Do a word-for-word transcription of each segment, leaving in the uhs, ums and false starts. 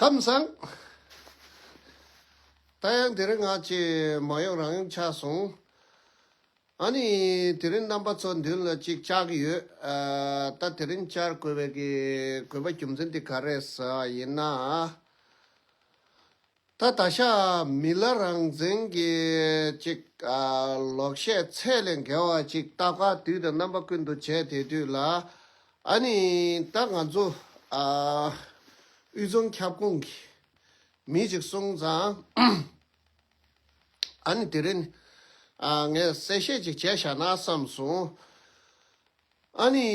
ལམ་སང་། ད་ཡང་དེ་རིང་ང་ཅིག་མ་ཡོང་རང་ཡོང་ཆགས་སོང་། ཨ་ནི་དེ་རིང་རྣམ་པ་ཚོ་མདུན་ལ་ཅིག་བཅར་གྱི་ཡོད། ཨ། ད་དེ་རིང་བཅར་དགོས་པའི་གི་དགོས་པ་རྒྱུ་མཚན་དེ་ག་རེ་རེད་ཟེར་བ་ཡིན་ན། ད་ད་ཆ་མི་ལ་རང་བཙན་གྱི་ཅིག་ཨ། ལོག་བཤད་ཚད་ལས་བརྒལ་བ་ཅིག་ལྟ་བཀའ་དུས་དང་རྣམ་པ་ཀུན་ཏུ་བྱས་དེ་དུས་ལ། ཨ་ནི་ད་ང་ཚོ་ཨ། དབུས་གཙང་ཁྱབ་ཁོངས་ཀྱི་མི་ཅིག་སོང་ཙང་། ཨ་ནི་དེ་རིང་ཨ། ངས་གསལ་བཤད་ཅིག་བྱས་བཞག་ན་བསམ་སོང་། ཨ་ནི་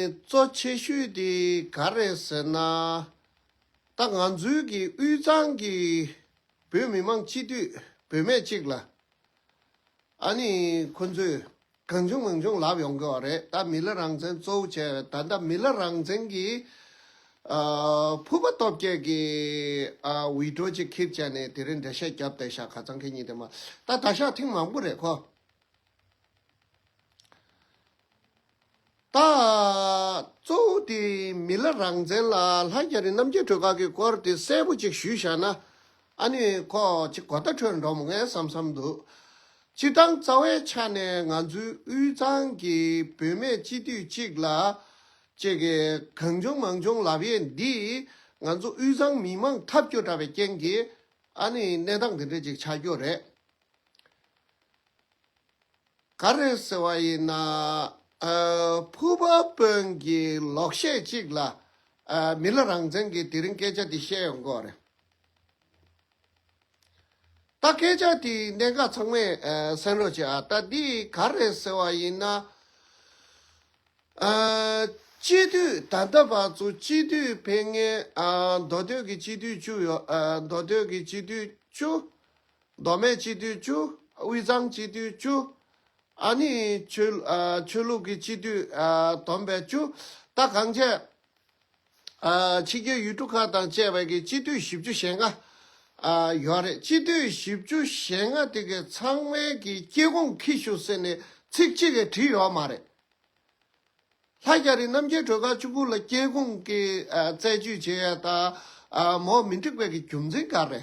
གཙོ་ཆེ་ཤོས་དེ་ག་རེ་ཟེར་ན། ད་ང་ཚོའི་གི་དབུས་གཙང་གི་བོད་མི་མང་སྤྱི་འཐུས་བུད་མེད་ཅིག་ལ། ཨ་ནི་ཁོ་ཚོས་གང་བྱུང་མང་བྱུང་ལབ་ཡོང་གི་བ་རེད། ད་མི་ལ་རང་བཙན་གཙོ་བོ་བྱས། ད་ལྟ་མི་ལ་རང་བཙན་གྱི་ཨ། ཕུར་པ་སྟོབས་རྒྱས་ཀྱི་ཨ། བི་ཌི་ཡོ་ཅིག་ཁྱེར་བྱས་ནས་དེ་རིང་འགྲེལ་བཤད་བརྒྱབ་བསྡད་ཤག་ཁ་སང་ཁེ་གཉིས་དེ་མ། ད་ད་ཤག་ཐེངས་མང་པོ་རེད་ཁོ། ད་གཙོ་བོ་དེ་མི་ལ་རང་བཙན་ལ་ལྷ་རྒྱ་རི་རྣམ་རྒྱལ་སྒྲོལ་དཀར་གྱི་སྐོར་དེ་གསལ་པོ་ཅིག་ཞུས་བཞག་ན། ཨ་ནི་ཁོ་ཅིག་གོ་བརྡ་འཕྲོད་འགྲོ་མོ་ངས་བསམ་བསམ་འདུག་སྤྱིར་བཏང་རྩ་བའི་ཆ་ནས་ང་ཚོའི་དབུས་གཙང་གི་བུད་མེད་སྤྱི་འཐུས་གཅིག་ལ་ཅིག་གིས་གང་བྱུང་མང་བྱུང་ལབ་ཡས་འདིས་ང་ཚོ་དབུས་གཙང་མི་མང་འཐབ་རྒྱུ་འདྲ་བའི་རྐྱེན་གྱིས་ཨ་ནི་གནས་སྟངས་འདི་འདྲ་ཅིག་ཆགས་རྒྱུ་རེད། ག་རེ་ཟེར་བ་ཡིན་ན། ཨ། ཕུར་པ་དཔོན་གྱི་ལོག་བཤད་ཅིག་ལ། ཨ། མི་ལ་རང་བཙན་གྱིས་དེ་རིང་སྐད་ཆ་དེ་བཤད་ཡོང་གི་ཡོད་རེད། ད་སྐད་ཆ་དེ་གནད་འགག་ཚང་མས་ཨ། གསན་རོགས་བྱེད་ཨ། ད་འདི་ག་རེ་ཟེར་བ་ཡིན་ན། ཨ། སྤྱི་འཐུས་ད་ལྟ་བར་དུ་སྤྱི་འཐུས་ཕེབས་མཁན། ཨ། མདོ་སྟོད་ཀྱི་སྤྱི་འཐུས་བཅུ་ཡོད། ཨ། མདོ་སྟོད་ཀྱི་སྤྱི་འཐུས་བཅུ། མདོ་སྨད་སྤྱི་འཐུས་བཅུ། དབུས་གཙང་སྤྱི་འཐུས་བཅུ། ཨ་ནི་ཆོས། ཨ། ཆོས་ལུགས་ཀྱི་སྤྱི་འཐུས། ཨ། བསྡོམས་པས་བཅུ། ད་གང་བྱས། ཨ། ཕྱི་རྒྱལ་ཡུལ་གྲུ་ཁག་དང་བཅས་པའི་གི་སྤྱི་འཐུས་བཞི་བཅུ་ཞེ་ལྔ། ཨ། ཡོད་རེད། སྤྱི་འཐུས་བཞི་བཅུ་ཞེ་ལྔ་དེ་གའི་ཚང་མའི་གི་སྐྱེ་ཁུངས་ཁྱི་ཤུ་ཟེར་ནས་ཚིག་གཅིག་གིས་བྲིས་ཡོད་མ་རེད། ལྷ་རྒྱ་རི་རྣམ་རྒྱལ་སྒྲོལ་དཀར་བཅུ་དགུ་ལ་སྐྱེ་ཁུངས་ཀྱི་ཨ། རྩད་གཅོད་བྱེད་ཡ་དང་། ཨ། མོ་མི་འགྲིག་པའི་གི་རྒྱུ་མཚན་ག་རེ།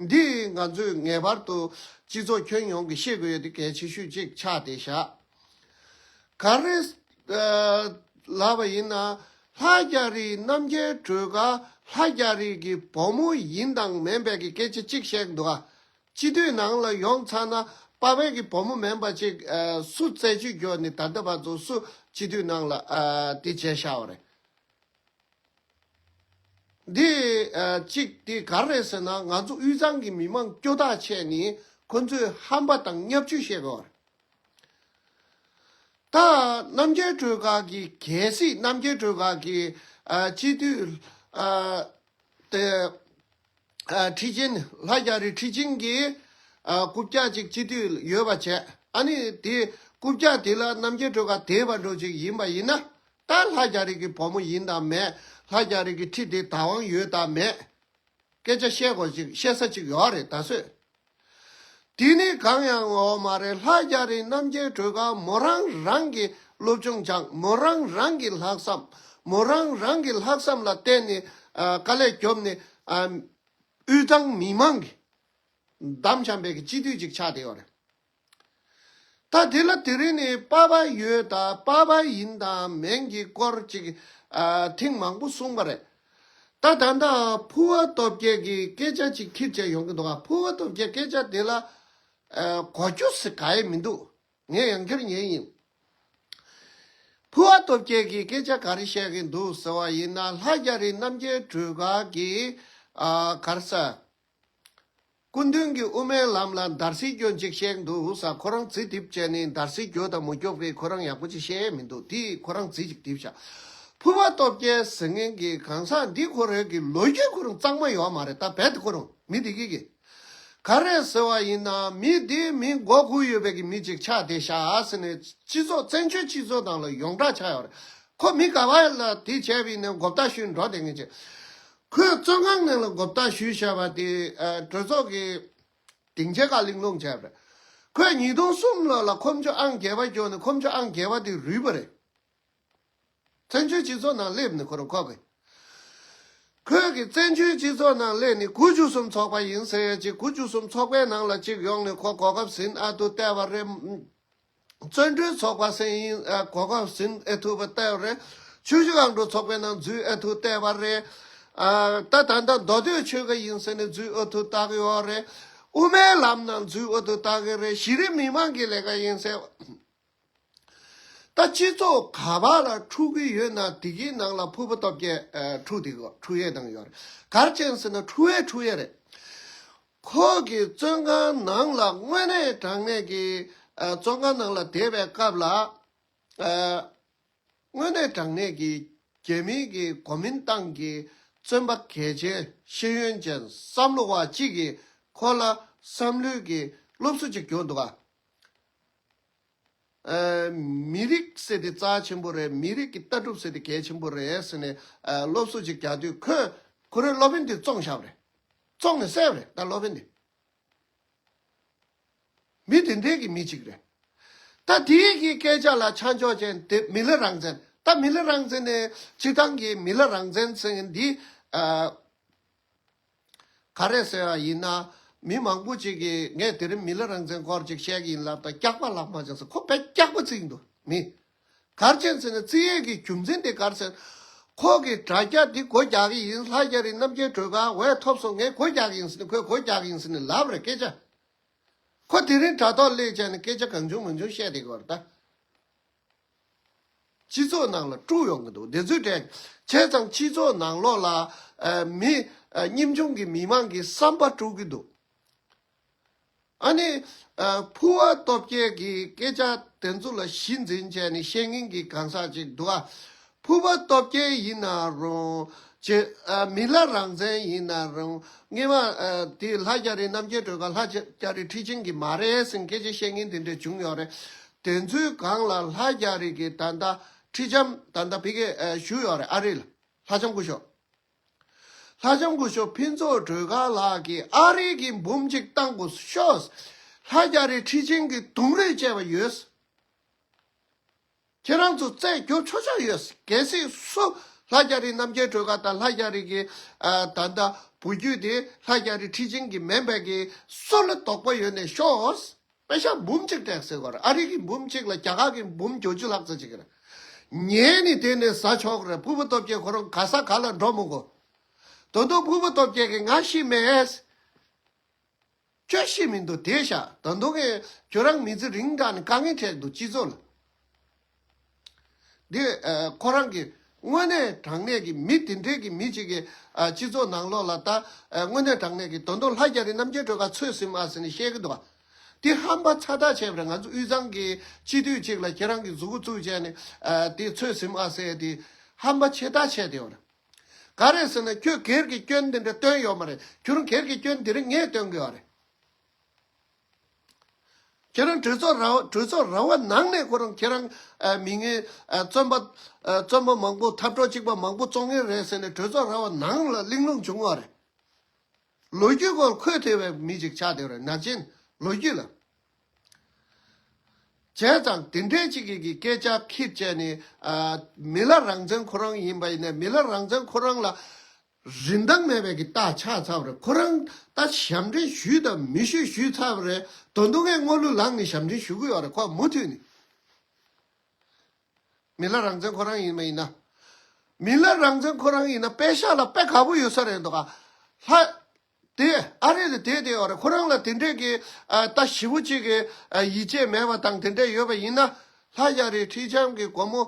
འདི་ང་ཚོས་ངེས་པར་དུ་སྤྱི་ཚོགས་ཁྱོན་ཡོངས་ཀྱིས་ཤེས་དགོས་ཡ་དེ་གལ་ཆེ་ཤོས་ཅིག་ཆགས་བསྡད་ཤག་ག་རེ་ལབ་པ་ཡིན་ན། ལྷ་རྒྱ་རི་རྣམ་རྒྱལ་སྒྲོལ་དཀར་ལྷ་རྒྱ་རི་གི་བུ་མོ་ཡིན་དང་མིན་པའི་གི་སྐད་ཆ་གཅིག་བཤད་འདུག་ཨ། སྤྱི་འཐུས་ནང་ལ་ཡོང་ཚར་ན་པ་ཕའི་གི་བུ་མོ་མིན་པ་ཅིག་ཨ། སུ་རྩད་གཅོད་རྒྱོབ་ནས་ད་ལྟ་བར་དུ་སུ་སྤྱི་འཐུས་ནང་ལ་ཨ། དེ་བྱས་བཞག་པ་རེད། འདི་ཨ། གཅིག་དེ་ག་རེ་རེད་ཟེར་ན། ང་ཚོ་དབུས་གཙང་གི་མི་མང་སྐྱོ་ཐག་ཆད་ནས་ཁོ་ཚོས་ཧམ་པ་དང་བརྙས་བཅོས་བཤད་དགོས་པ་རེད། ད་རྣམ་རྒྱལ་སྒྲོལ་དཀར་གྱི། གལ་སྲིད་རྣམ་རྒྱལ་སྒྲོལ་དཀར་གྱི་ཨ། སྤྱི་འཐུས་ཨ། དེ་ཨ། ཁྲི་ཆེན། ལྷ་རྒྱ་རི་ཁྲི་ཆེན་གྱི་ཨ། རྐུབ་བཀྱག་ཅིག་སྤྱི་འཐུས་ཡོད་པ་བྱས། ཨ་ནི་དེ་རྐུབ་བཀྱག་དེ་ལ་རྣམ་རྒྱལ་སྒྲོལ་དཀར་དེད་པ་འདྲ་ཅིག་ཡིན་པ་ཡིན་ན། ད་ལྷ་རྒྱ་རི་གི་བུ་མོ་ཡིན་དང་མེད། ལྷ་རྒྱ་རི་གི་ཁྲི་དེ་བདག་དབང་ཡོད་དང་མེད། སྐད་ཆ་བཤད་དགོས་ཅིག་བཤད་ས་ཅིག་ཡོད་རེད་ད་གཟོད། དེ་ནི་གང་ཡང་ཡོད་མ་རེད། ལྷ་རྒྱ་རི་རྣམ་རྒྱལ་སྒྲོལ་དཀར་མོ་རང་རང་གི་སློབ་སྦྱོང་སྦྱངས། མོ་རང་རང་གི་ལྷག་བསམ། མོ་རང་རང་གི་ལྷག་བསམ་ལ་བརྟེན་ནས་ཨ། དཀའ་ལས་རྒྱོབ་ནས་ཨ། དབུས་གཙང་མི་མང་གི་འདམ་བྱམས་པའི་གི་སྤྱི་འཐུས་ཅིག་ཆགས་བསྡད་ཡོད་རེད། ད་དེ་ལ་དེ་རིང་ནས་པ་ཕ་ཡོད་དང་པ་ཕ་ཡིན་དང་མིན་གྱི་སྐོར་ཅིག་ཨ། ཐེངས་མང་པོ་གསུངས་པ་རེད། ད་ད་ལྟ་ཕུར་པ་སྟོབས་རྒྱལ་གྱི་སྐད་ཆ་ཅིག་ཁྱེར་བྱས་ཡོང་གི་འདུག་ག་ཕུར་པ་སྟོབས་རྒྱལ་སྐད་ཆ་དེ་ལ་ཨ། གོ་རྒྱུ་ཟེར་ག་ཡེ་མི་འདུག་ངས་ཡང་བསྐྱར་ཉན་ཡིན། ཕུར་པ་སྟོབས་རྒྱལ་གྱིས་སྐད་ཆ་ག་རེ་བཤད་ཀྱི་འདུག་ཟེར་བ་ཡིན་ན། ལྷ་རྒྱ་རི་རྣམ་རྒྱལ་སྒྲོལ་དཀར་གྱིས་ཨ། ག་རེ་ཟེར། སྐུ་མདུན་གྱི་དབུ་མའི་ལམ་ལ་འདར་སིག་སྐྱོན་ཅིག་བཤད་འདུག་ས། ཁོ་རང་རྫི་རྡིབ་བྱས་ནས་འདར་སིག་རྒྱོབ་དང་མ་རྒྱོབ་ཀྱི་ཁོ་རང་ཡག་པོ་ཅིག་བཤད་མི་འདུག་དེ་ཁོ་རང་རྫི་ཅིག་རྡིབ་བཞག་ཕུར་པ་སྟོབས་རྒྱལ་ཟེར་མཁན་གྱི་གང་ཟག་འདི་ཁོ་རང་གི་ལོ་རྒྱུས་ཁོ་རང་གཙང་མ་ཡོད་མ་རེད། ད་རྦད་དེ་ཁོ་རང་མི་འདི་གི་གི་ག་རེ་ཟེར་བ་ཡིན་ན། མི་འདི་མི་མགོ་སྒུར་ཡོད་པའི་གི་མི་ཅིག་ཆགས་བསྡད་ཤག་ཟེར་ནས་སྤྱི་ཚོགས་བཙན་བྱོལ་སྤྱི་ཚོགས་ནང་ལ་ཡོངས་གྲགས་ཆགས་ཡོད་རེད། ཁོ་མི་ག་བ་ལ་དེ་བྱས་པ་ཡིན་ན་མགོ་བཏགས་ཞུས་འགྲོ་བསྡད་མཁན་ཅིག་ཁོས་བཙོན་ཁང་ནང་ལ་མགོ་བཏགས་ཞུས་བཞག་པ་དེ་ཨ། གྲོས་ཚོགས་ཀྱི་སྡིངས་ཆའི་ཁ་གླེང་སློང་བྱས་པ་རེད། ཁོས་ཉིས་སྟོང་གསུམ་ལོ་ལ་ཁོམ་ཆུ་ཨང་བརྒྱད་པ་བསྐྱོན་ནས་ཁོམ་ཆུ་ཨང་བརྒྱད་པ་དེ་རུལ་བ་རེད། བཙན་བྱོལ་སྤྱི་ཚོགས་ནང་སླེབས་ནས་ཁོ་རང་ཁོག་གི། ཁོས་ཀྱི་བཙན་བྱོལ་སྤྱི་ཚོགས་ནང་སླེབས་ནས་དགུ་བཅུ་གསུམ་ཚོགས་པ་ཡིན་ཟེར་ཡ་ཅིག་དགུ་བཅུ་གསུམ་ཚོགས་པའི་ནང་ལ་ཅིག་ཡོང་ནས་ཁོ་གོ་སྐབས་ཟིན་ཨ་ཐུ་བལྟས་པ་རེད། བཙོན་གྲོལ་ཚོགས་པ་ཟེར་ཡིན་ཨ་གོ་སྐབས་ཟིན་ཨེ་ཐུབ་པ་བལྟས་པ་རེད། ཆུ་བཞི་སྒང་དྲུག་ཚོགས་པའི་ནང་འཛུལ་ཨེ་ཐུབ་བལྟས་པ་རེད། ཨ་ད་ད་ལྟ་མདོ་སྟོད་ཆོལ་ཁ་ཡིན་ཟེར་ནས་འཛུལ་ཨེ་ཐུབ་བལྟ་གི་ཡོད་རེད། དབུ་མའི་ལམ་ནང་འཛུལ་ཨེ་ཐུབ་བལྟ་གི་རེད། གཞི་རིམ་མི་མང་གི་ལས་ཀ་ཡིན་ཟེར། ད་སྤྱི་ཚོགས་ག་པ་ལ་འཁྲུག་གི་ཡོད་ན་དེ་གའི་ནང་ལ་ཕུར་པ་སྟོབས་རྒྱལ་ཨ་འཁྲུག་དེ་གོ་འཁྲུག་ཡས་དང་ཡོད་རེད། ག་རེ་བྱས་ཟེར་ན་འཁྲུག་ཡས་འཁྲུག་ཡས་རེད། ཁོ་གི་བཙོན་ཁང་ནང་ལ་དངོས་གནས་དྲང་གནས་ཀྱི་ཨ་བཙོན་ཁང་ནང་ལ་བསྡད་པའི་སྐབས་ལ་ཨ་དངོས་གནས་དྲང་གནས་ཀྱི་རྒྱ་མིའི་གི་གོ་མིན་ཏང་གི་བཙོན་པ་གལ་ཆེ་ཤེས་ཡོན་ཅན་བསམ་བློ་བ་གཅིག་གིས་ཁོ་ལ་བསམ་བློའི་གི་སློབ་གསོ་ཅིག་བསྐྱོན་འདུག་ག་ཨ་མི་རིགས་ཟེར་དེ་རྩ་ཆེན་པོ་རེད། མི་རིགས་ཀྱི་ལྟ་གྲུབ་ཟེར་དེ་གལ་ཆེན་པོ་རེད་ཟེར་ནས་ཨ་སློབ་གསོ་ཅིག་རྒྱག་དུས་ཁོས་ཁོ་རའི་སློབ་དཔོན་དེ་བཙོང་བཞག་པ་རེད། བཙོང་ནས་བསད་པ་རེད་ད་སློབ་དཔོན་དེ། མི་དེ་འདྲའི་གི་མི་གཅིག་རེད། ད་དེའི་གི་སྐད་ཆ་ལ་ཆ་འཇོག་བྱས་དེ་མི་ལ་རང་བཙན། ད་མི་ལ་རང་བཙན་ནས་སྤྱི་བཏང་གི་མི་ལ་རང་བཙན་ཟེར་མཁན་འདི་ཨ། ག་རེ་ཟེར་བ་ཡིན་ན། མི་མང་པོ་ཅིག་གིས་ངས་དེ་རིང་མི་ལ་རང་བཙན་སྐོར་ཅིག་བཤད་ཀྱི་ཡིན་ལབ་དང་སྐྱག་པ་ལྷག་མ་བྱས་སོང་། ཁོ་དཔེ་སྐྱག་པ་བརྩི་གི་འདུག་མི། ག་རེ་བྱས་ཟེར་ན་བརྩི་ཡས་ཀྱི་རྒྱུ་མཚན་དེ་ག་རེ་ཟེར། ཁོ་གི་དྲ་རྒྱ་འདི་སྒོ་རྒྱག་གི་ཡིན། ལྷ་རྒྱ་རི་རྣམ་རྒྱལ་སྒྲོལ་དཀར་འོས་ཐོབ་སོང་། ངས་སྒོ་རྒྱག་གི་ཡིན་ཟེར་ནས་ཁོས་སྒོ་རྒྱག་གི་ཡིན་ཟེར་ནས་ལབ་རེད་སྐད་ཆ། ཁོ་དེ་རིང་དྲ་ཐོག་སླེབས་བྱས་ནས་སྐད་ཆ་གང་བྱུང་མང་བྱུང་བཤད་བསྡད་ཀྱི་ཡོད་རེད་ད། སྤྱི་ཚོགས་ནང་ལ་དཀྲུག་ཡོང་གི་འདུག་དེ་ཚོའི་གྲས་བྱས་ཙང་སྤྱི་ཚོགས་ནང་ལོགས་ལ་ཨ་མི་ཨ་ཉམ་ཆུང་གི་མི་མང་གི་བསམ་པ་དཀྲུག་གི་འདུག་ཨ་ནི་ཨ་ཕུར་པ་སྟོབས་རྒྱལ་གྱི་སྐད་ཆ་དེ་ཚོ་ལ་གཞི་འཛིན་བྱས་ནས་བཤད་མཁན་གྱི་གང་ཟག་ཅིག་འདུག་ཨ། ཕུར་པ་སྟོབས་རྒྱལ་ཡིན་ན་རུང་། ཅེ་ཨ་མི་ལ་རང་བཙན་ཡིན་ན་རུང་། སྔོན་མ་ཨ་དེ་ལྷ་རྒྱ་རི་རྣམ་རྒྱལ་སྒྲོལ་དཀར་ལྷ་རྒྱ་རི་ཁྲི་ཆེན་གྱི་མ་རེད་ཟེར་སྐད་ཆ་བཤད་མཁན་དེ་འདྲ་བྱུང་ཡོད་རེད། དེ་ཚོའི་སྒང་ལ་ལྷ་རྒྱ་རི་གི་ད་ལྟ་ཁྲི་ལྕམ་ད་ལྟ་ཕ་གིར་ཨ་བཞུགས་ཡོད་རེད་ཨ་རི་ལ། ལྷ་ལྕམ་སྐུ་ཞབས། ལྷ་ལྕམ་སྐུ་ཞབས་ཕུན་ཚོགས་སྒྲོལ་དཀར་ལགས་ཀྱིས་ཨ་རི་གི་འབུམ་གཅིག་བཏང་དགོས་ཤོག་ལྷ་རྒྱ་རི་ཁྲི་ཆེན་གྱི་གདུང་རུས་བཅས་པ་ཡོད། ཁྱེད་རང་ཚོ་རྩད་རྒྱོབ་ཆོག་ཆོག་ཡོད། གལ་སྲིད་སུ་ལྷ་རྒྱ་རི་རྣམ་རྒྱལ་སྒྲོལ་དཀར་དང་ལྷ་རྒྱ་རི་གི་ཨ་ད་ལྟ་བུ་རྒྱུད་དེ་ལྷ་རྒྱ་རི་ཁྲི་ཆེན་གྱི་མིན་པའི་གི་སུ་ལ་དོགས་པ་ཡོད་ནས་ཤོག་པེ་ཤ་འབུམ་གཅིག་སྤྲད་ཟེར་བ་རེད། ཨ་རི་གི་འབུམ་གཅིག་ལ་རྒྱ་གར་གི་འབུམ་བརྒྱད་ཅུ་ལྷག་ཙམ་ཅིག་རེད། ཉན་ནི་དེ་ནས་ཟ་ཆོག་རེད། ཕུར་པ་སྟོབས་རྒྱལ་ཁོ་རང་ག་ས་ག་ལ་འགྲོ་མི་དགོས། ད་དུང་ཕུར་པ་སྟོབས་རྒྱལ་གྱིས་ང་ཤི་མེད། ཁྱོད་ཤི་མི་འདུག་བསྡད་ཤག་ད་དུང་ངས་ཁྱོད་རང་མི་ཚེ་རིང་དྲགས་ནས་དཀའ་ངལ་འཕྲད་འདུག་སྤྱི་ཚོགས་ལ། འདི་ཨ་ཁོ་རང་གི་དངོས་གནས་དྲང་གནས་ཀྱི་མི་དེ་འདྲས་ཀྱི་མི་གཅིག་གིས་ཨ་སྤྱི་ཚོགས་ནང་ལོགས་ལ་ད་ཨ་དངོས་གནས་དྲང་གནས་ཀྱི་ད་དུང་ལྷ་རྒྱ་རི་རྣམ་རྒྱལ་སྒྲོལ་དཀར་ཚོད་ཟིན་ཨ་ཟེར་ནས་བཤད་ཀྱི་འདུག་ག་དེ་ཧམ་པ་ཚ་ཐག་ཆད་པ་རེད། ང་ཚོ་དབུས་གཙང་གི་སྤྱི་འཐུས་གཅིག་ལ་ཁྱེད་རང་གིས་མཛུབ་གུ་བཙུགས་བྱས་ནས་ཨ་དེ་ཚོད་ཟིན་ཨ་ཟེར་དེ་ཧམ་པ་ཆེ་ཐག་ཆད་དེ་ཡོད་རེད། ག་རེ་ཟེར་ན་ཁྱོད་སྒེར་གྱི་སྐྱོན་དེ་འདྲ་བཏོན་ཡོད་མ་རེད། ཁྱོད་རང་སྒེར་གྱི་སྐྱོན་དེ་རིང་ངས་བཏོན་གི་ཡོད་རེད། ཁྱེད་རང་གྲོས་ཚོགས་ར་བ་གྲོས་ཚོགས་ར་བ་ནང་ནས་ཁོ་རང་ཁྱེད་རང་ཨ་མི་ངན་ཨ་བཙོན་པ་ཨ་བཙོན་པ་མང་པོ་འཐབ་གྲོགས་གཅིག་པ་མང་པོ་བཙོང་མཁན་རེད་ཟེར་ནས་གྲོས་ཚོགས་ར་བ་ནང་ལ་གླེང་སློང་བྱུང་བ་རེད། ལོ་རྒྱུས་སྐོར་འཁོད་ཐེབས་པའི་མི་ཅིག་ཆགས་བསྡད་པ་རེད། ནག་ཅན་ལོ་རྒྱུས་ལ། བྱས་ཙང་དེ་འདྲའི་ཅིག་གི་གི་སྐད་ཆ་ཁྱེར་བྱས་ནས་ཨ་མི་ལ་རང་བཙན་ཁོ་རང་ཡིན་པ་ཡིན་ན་མི་ལ་རང་བཙན་ཁོ་རང་ལ་རིན་ཐང་མེད་པའི་གི་རྟགས་ཆགས་ཚར་བ་རེད། ཁོ་རང་ད་ཞབས་འདྲེན་ཞུས་དང་མི་ཞུས་ཞུས་ཚར་བ་རེད། ད་དུང་ངས་སྔོན་ལུགས་ལངས་ནས་ཞབས་འདྲེན་ཞུ་གི་ཡོད་རེད། ཁོ་མུ་མཐུད་ནས། མི་ལ་རང་བཙན་ཁོ་རང་ཡིན་པ་ཡིན་ན། མི་ལ་རང་བཙན་ཁོ་རང་ཡིན་ན་པེ་ཤག་ལ་དཔེ་དགའ་པོ་ཡོད་ས་རེད་འདུག་ག་ལྷ། དེ་ཨ་རི་ལ་བསྡད་བསྡད་ཡོད་རེད། ཁོ་རང་ལ་དེ་འདྲས་ཀྱི་ཨ་ད་ཞེ་པོ་ཅིག་གི་ཨ་ཡིད་ཆེས་མེད་པ་དང་དེ་འདྲས་ཡོད་པ་ཡིན་ན། ལྷ་རྒྱ་རི་ཁྲི་ལྕམ་གྱི་སྒོར་མོ།